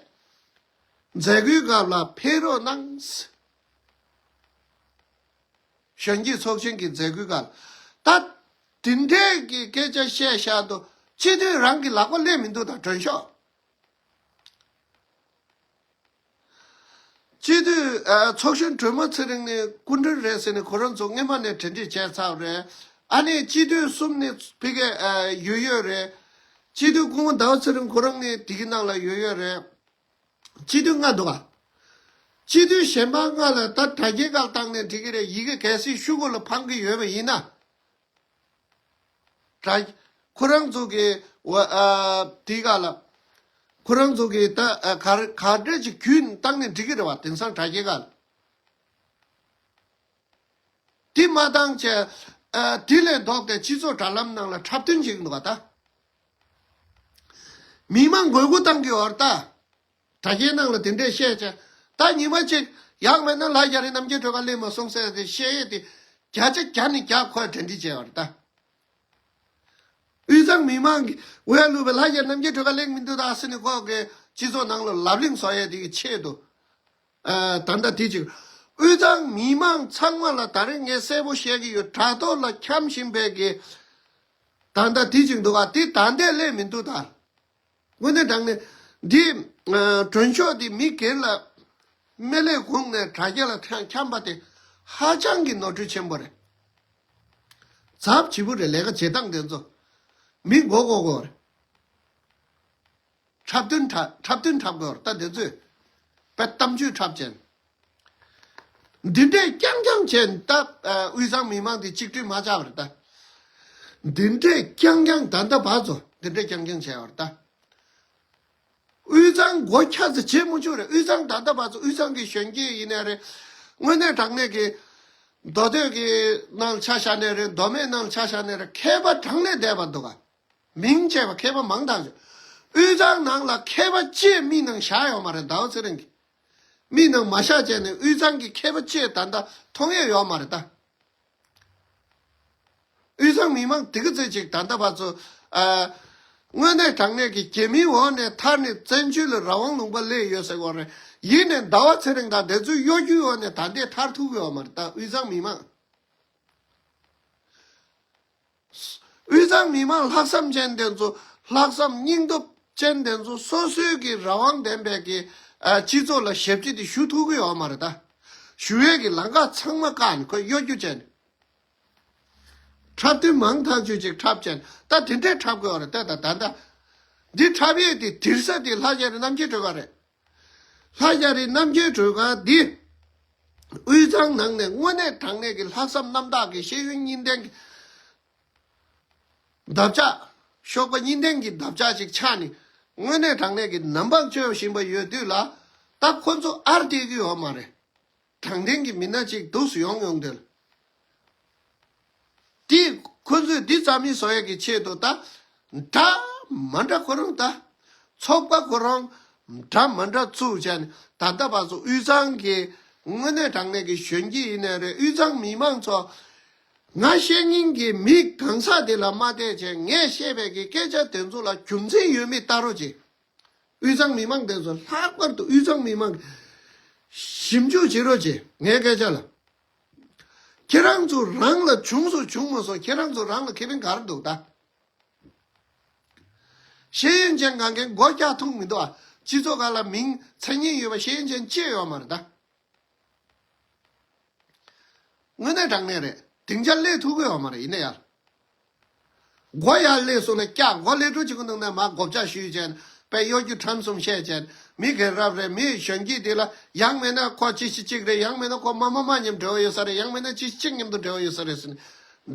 མཛད་སྒོའི་སྐབས་ལ་ཕེབས་རོགས་གནང་། གཞོན་སྐྱེས་ཚོགས་ཆེན་གྱི་མཛད་སྒོའི་སྐབས་ལ། ད་དེ་འདྲས་ཀྱི་སྐད་ཆ་བཤད་བཞག་འདུག་སྤྱི་འཐུས་རང་གི་ལག་པ་སླེབས་མི་འདུག་ད་མགྲོན་ཤོག་སྤྱི་འཐུས་ཨ་ཚོགས་གཞོན་སྒྲོལ་མ་ཚེ་རིང་ནི་སྐུ་མགྲོན་རེད་ཟེར་ནས་ཁོ་རང་ཚོ་སྔོན་མ་ནས་གྲ་སྒྲིག་བྱས་ཚར་བ་རེད། ཨ་ནི་སྤྱི་འཐུས་གསུམ་ནི་ཕ་གིར་ཨ་ཡོད་ཡོད་རེད། སྤྱི་འཐུས་སྐུ་ངོ་ཟླ་བ་ཚེ་རིང་ཁོ་རང་ནི་དེ་གི་ནང་ལ་ཡོད་ཡོད་རེད། སྤྱི་འཐུས་ལྔ་འདུག་ག་སྤྱི་འཐུས་གཞན་པ་ལྔ་ལ་ད་དྲ་རྒྱའི་སྒང་བཏང་ནས་འགྲིག་གི་རེད། ཡི་གེ་གལ་སྲིད་ཤོག་གུ་ལ་འཕང་གི་ཡོད་པ་ཡིན་ན། དྲ་ཁོ་རང་ཚོ་གི་ཝ་ཨ་དེའི་སྒང་ལ། ཁོ་རང་ཚོ་གི་ད་ཨ་ག་རེ་ག་འདྲ་ཅིག་བརྒྱུད་བཏང་ནས་འགྲིག་གི་རེད་བ། དེང་སང་དྲ་རྒྱའི་སྒང་ལ། དེ་མ་བཏང་བྱས། ཨ་དེ་ལས་ལྡོག་སྟེ་སྤྱི་ཚོགས་དྲ་ལམ་ནང་ལ་འཁྲབ་སྟོན་བྱེད་ཀྱི་འདུག་ག་ད་མི་མང་མགོ་སྐོར་བཏང་གི་ཡོད་རེད་ད། དྲ་རྒྱའི་ནང་ལ་དེ་འདྲས་བཤད་བྱས། ད་ཉི་མ་གཅིག་ཡག་མེད་ན་ལྷ་རྒྱ་རི་རྣམ་རྒྱལ་སྒྲོལ་དཀར་སླེབས་མ་སོང་ཟེར་ཏེ་བཤད་ཡས་དེ་བརྒྱ་ཆ་བརྒྱ་ནས་བརྒྱ་ཁོས་གྲ་སྒྲིག་བྱས་ཡོད་རེད་ད། དབུས་གཙང་མི་མང་གིས་འོས་བླུགས་པའི་ལྷ་རྒྱ་རི་རྣམ་རྒྱལ་སྒྲོལ་དཀར་སླེབས་མི་འདུག་ད་ཟེར་ནས་ཁོ་གིས་སྤྱི་ཚོགས་ནང་ལ་ལབ་གླེང་བཟོ་ཡས་དེ་གི་ཆེད་དུ། ཨ་ད་ལྟ་དེ་ཅིག་དབུས་གཙང་མི་མང་ཚང་མ་ལ་ད་རེས་ངས་གསལ་པོ་བཤད་ཀྱི་ཡོད། དྲ་ཐོག་ལ་འཁྱམ་བཞིན་པའི་གི་ད་ལྟ་དེ་ཅིག་འདུག་ག་དེ་ད་ལྟའི་སླེབས་མི་འདུག་ད། དངོས་གནས་དྲང་གནས་འདི་ཨ་མགྲོན་ཤོག་འདི་མི་སྒེར་ལ་སྨན་བླའི་གུང་ནས་དྲ་རྒྱ་ལ་འཁྱམ་པ་དེ་ཧ་ཅང་གི་ནོར་འཁྲུལ་ཆེན་པོ་རེད། ཚབས་ཆེ་པོ་རེད། ལས་ཀ་བྱེད་སྟངས་དེ་ཚོ་མི་མགོ་སྐོར་དགོས་རེད། འཁྲབ་སྟོན་འཁྲབ་འཁྲབ་སྟོན་འཁྲབ་དགོས་རེད་ད། དེ་ཚོས་དཔེ་གཏམ་བརྗོད་འཁྲབ་བྱས། འདི་འདྲས་རྐྱང་རྐྱང་བྱས་ད་ཨ་དབུས་གཙང་མི་མང་དེ་གཅིག་སྒྲིལ་མ་ཆགས་པ་རེད་ད། འདི་འདྲས་རྐྱང་རྐྱང་ད་ལྟ་བར་དུ་འདི་འདྲས་རྐྱང་རྐྱང་བྱས་པ་རེད་ད། དབུས་གཙང་མགོ་འཁྱག་ཙམ་བྱེད་མི་ཆོག་རེད། དབུས་གཙང་ད་ལྟ་བར་དུ་དབུས་གཙང་གི་གཞོན་སྐྱེས་ཡིན་ནའི་རེད། དངོས་གནས་དྲང་གནས་ཀྱི་མདོ་སྟོད་ཀྱི་ནང་ཆ་བཞག་ནའི་རེད། མདོ་སྨད་ནང་ཆ་བཞག་ནའི་རེད། མཁས་པ་གྲངས་ལས་འདས་པ་འདུག་ག་མིང་བརྗེས་པ་མཁས་པ་མང་དག་ཅིག་དབུས་གཙང་ནང་ལ་མཁས་པ་གཅིག་མིག་ནང་བཞག་ཡོད་མ་རེད། ཟླ་བ་ཚེ་རིང་གིས་མིག་ནང་མ་བཞག་བྱས་ནས་དབུས་གཙང་གི་མཁས་པ་གཅིག་ད་ལྟ་མཐོང་ཡས་ཡོད་མ་རེད་ད། དབུས་གཙང་མི་མང་དེ་ག་ཚོད་ཅིག་ད་ལྟ་བར་དུ་ཨ་དངོས་གནས་དྲང་གནས་ཀྱི་རྒྱ་མིའི་འོག་ནས་ཐར་ནས་བཙན་བྱོལ་ལ་རང་དབང་ལུང་པ་སླེབས་ཡོད་ཟེར་གོ་རེད། ཡིན་ནའི་ཟླ་བ་ཚེ་རིང་དང་དེ་ཚོའི་གཡོ་སྒྱུའི་འོག་ནས་ད་ལྟའི་ཐར་ཐུབ་ཡོད་མ་རེད་ད། དབུས་གཙང་མི་མང་ དབུས་གཙང་མི་མང་ལྷག་བསམ་ཅན་དེ་ཚོ། ལྷག་བསམ་སྙིང་སྟོབས་ཅན་དེ་ཚོ་སོ་སོའི་གི་རང་དབང་ལྡན་པའི་གི་ཨ་སྤྱི་ཚོགས་ལ་ཞབས་ཕྱི་དེ་ཞུ་ཐུབ་ཀྱི་ཡོད་མ་རེད་ད། ཞུ་ཡས་ཀྱི་ལམ་ཁ་ཚང་མ་བཀག་ནས་ཁོས་གཡོ་སྒྱུ་བྱས་ནས། འཁྲབ་དུས་མང་ཐག་ཆོད་ཅིག་འཁྲབ་བྱས་ནས་ད་དེ་འདྲས་འཁྲབ་དགོས་པ་རེད་ད། ད་ད་ད་འདི་འཁྲབ་ཡས་དེ་དིར་ས་དེ་ལྷ་རྒྱ་རི་རྣམ་རྒྱལ་སྒྲོལ་དཀར་རེད། ལྷ་རྒྱ་རི་རྣམ་རྒྱལ་སྒྲོལ་དཀར་འདི་དབུས་གཙང་ནང་ནས་དངོས་གནས་དྲང་གནས་ཀྱི་ལྷག་བསམ་རྣམ་དག་གི་ཤེས་ཡོན་གཉིས་ལྡན་གྱི་འདབ་ཆགས། གཤོག་པ་གཉིས་ལྡན་གྱི་འདབ་ཆགས་ཤིག་ཆགས་ནས་དངོས་གནས་དྲང་གནས་ཀྱི་ནམ་འབག་བཅོས་བཞིན་པ་ཡོད་དུས་ལ། ད་ཁོ་ཚོ་ཨར་བསྡད་ཀྱི་ཡོད་མ་རེད། དྲང་བདེན་གྱི་མི་སྣ་ཅིག་འདུག་སེ་ཡོང་ཡོང་དེ་ལ། དེ་ཁོ་ཚོས་འདི་རྩ་མེད་བཟོ་ཡས་ཀྱི་ཆེད་དུ་ད་འདྲ་མ་འདྲ་ཁོ་རང་ད་ཚོགས་པ་ཁོ་རང་འདྲ་མ་འདྲ་བཙུགས་བྱས་ནས། ད་ལྟ་བར་དུ་དབུས་གཙང་གི་དངོས་གནས་དྲང་གནས་ཀྱི་གཞོན་སྐྱེས་ཡིན་ནའི་རེད། དབུས་གཙང་མི་མང་ཚོ། ང་བཤད་མཁན་གྱི་མི་གང་ཟག་དེ་ལ་མ་བལྟས་བྱས། ངས་བཤད་པའི་གི་སྐད་ཆ་དེ་ཚོ་ལ་རྒྱུ་མཚན་ཡོད་མེད་ལྟ་རོགས་བྱེད། དབུས་གཙང་མི་མང་དེ་ཚོ། ལྷག་པར་དུ་དབུས་གཙང་མི་མང་ཞིབ་འཇུག་བྱེད་རོགས་བྱེད། ངའི་སྐད་ཆ་ལ། ཁྱེད་རང་ཚོ་རང་ལ་བྱུང་སོང་བྱུང་མ་སོང་། ཁྱེད་རང་ཚོ་རང་ལ་ཁེ་ཕན་ག་རེ་འདུག་ད། ཤེས་ཡོན་ཅན་གང་གའི་མགོ་བཀྱག་ཐུབ་མི་འདུག་ཨ། སྤྱི་ཚོགས་ཁག་ལ་མིང་མཚན་སྙན་ཡོད་པ་ཤེས་ཡོན་ཅན་གཅིག་ཡོད་མ་རེད་ད། དངོས་གནས་དྲང་གནས་རེད། སྡིངས་ཆ་སླེབས་ཐུབ་ཀྱི་ཡོད་མ་རེད། ཡིན་ན་ཡང་མགོ་ཡར་སླེབས་སོང་ན་བཀྱག། མགོ་སླེབས་འགྲོ་བྱེད་ཀྱི་འདུག་ན་མར་མགོ་བཀྱག་གཞུས་བྱས་ནས་དཔེ་གཡོ་སྒྱུ་ཁྲམ་གསུམ་བཤད་བྱས་ནས། མི་རྒན་རབས་རེད། མི་གཞོན་སྐྱེས་དེ་ལ་ཡང་མིན་ན་ཁོ་ཅི་ཞིག་གཅིག་རེད། ཡང་མིན་ན་ཁོ་མ་མ་མ་མཉམ་འབྲེལ་བ་ཡོད་ས་རེད། ཡང་མིན་ན་ཅི་ཞིག་གཅིག་མཉམ་དུ་འབྲེལ་བ་ཡོད་ས་རེད་ཟེར་ནས།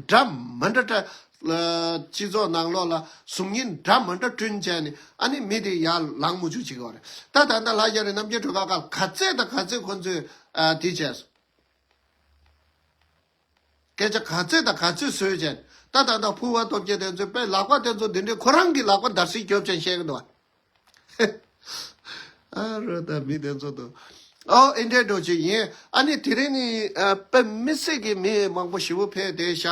འདྲ་མ་འདྲ་འདྲ། སྤྱི་ཚོགས་ནང་ལོགས་ལ་གཟུགས་བརྙན་འདྲ་མ་འདྲ་བསྐྲུན་བྱས་ནས། ཨ་ནི་མི་དེ་ཡར་ལངས་མུ་མཇུག་བྱེད་ཀྱི་ཡོད་རེད། ད་ད་ལྟ་ལྷ་རྒྱ་རི་རྣམ་རྒྱལ་སྒྲོལ་དཀར་ག་ཚད་དང་ག་ཚད་ཁོ་ཚོས་ཨ་དེ་བྱས་སོང་། སྐད་ཆ་ག་ཚོད་དང་ག་ཚོད་བཟོས་བྱས། ད་ད་ལྟ་ཕུར་བ་སྟོབས་རྒྱལ་དེ་ཚོས་དཔེ་ལག་པ་དེ་ཚོ་འདི་འདྲའི་ཁོ་རང་གི་ལག་པ་འདར་སིག་རྒྱོབ་བྱས་བཤད་གི་འདུག་བ། ཨ་རོ་ད་མི་དེ་ཚོ་དང་། ཨོ་ཨེ་འདྲའི་འགྲོ་ཅིག་ཡིན། ཨ་ནི་དེ་རིང་ནི་ཨ་དཔེ་མི་སྲིད་ཀྱི་མི་མང་པོ་ཞེ་པོ་ཕེབས་བསྡད་ཤག་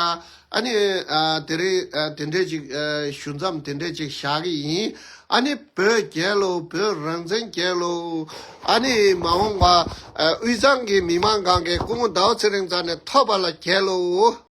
ཨ་ནི་ཨ་དེ་རིང་ཨ་དེ་འདྲའི་ཅིག་ཨ་ཞུ་མཚམས་དེ་འདྲའི་ཅིག་བཞག་གི་ཡིན། ཨ་ནི་བོད་རྒྱལ་ལོ། བོད་རང་བཙན་རྒྱལ་ལོ། ཨ་ནི་མ་འོངས་པ་ཨ་དབུས་གཙང་གི་མི་མང་གང་གའི་སྐུ་ངོ་ཟླ་བ་ཚེ་རིང་རྩ་ནས་ཐོབ་པ་ལ་རྒྱལ་ལོ།